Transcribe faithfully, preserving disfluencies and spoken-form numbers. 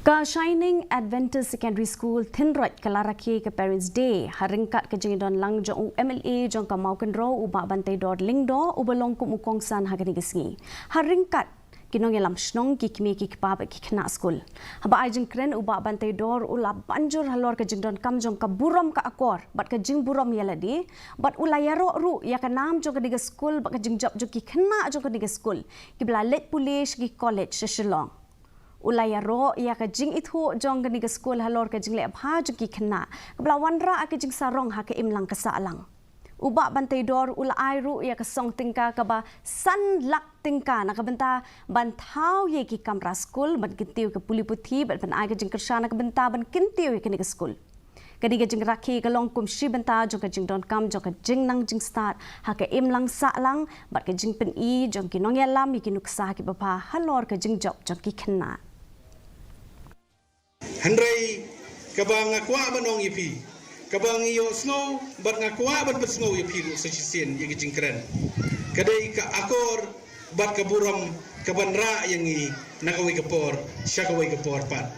Ka Shining Adventist Secondary School Thynroit ka la rakhe ka Parents' Day ha ryngkat ka jingdon lang jong u M L A jong ka Mawkynrew, u Bah Banteidor Lyngdoh, uba long kum u kongsan ha kane ka sngi. Ha ryngkat ki nongïalam shnong, ki kmie ki kpa bad ki khynnah skul. Haba ai jingkren, u Bah Banteidor u la ban jur halor ka jingdonkam jong ka burom ka akor bad ka jingburom ïa lade, bad u la ïaroh ruh ïa ka nam jong kane ka skul bad ka jingjop jong ki khynnah jong kane ka skul kiba la leit pule sha ki college sha Shillong. U la ïaroh ïa ka jingithuh jong kane ka skul halor ka jingleh bha jong ki khynnah kaba la wanrah ïa ka jingsarong ha ka imlang ka sahlang. U Bah Banteidor u la ai ruh ïa ka song tyngka kaba san lak tyngka na ka bynta ban thaw ïa ki kamra skul, ban kyntiew ka pule puthi bad ban ai ka jingkyrshan na ka bynta ban kyntiew ïa kane ka skul. Kane ka jingrakhe ka long kum shi bynta jong ka jingdonkam jong ka jingnang jingstad ha ka imlang sahlang bad ka jingpyni jong ki nongïalam ïa ki nuksa kiba bha halor ka jingjop jong ki khynnah. Hynrei kaba nga kwah ban ong ïa phi, kaba ngi ïohsngew bad nga kwah ban pynsngew ïa phi ruh sa shisien ïa ka jingkren, ka dei ka akor bad ka burom kaban rah ïa ngi na kawei ka por sha kawei ka por pat.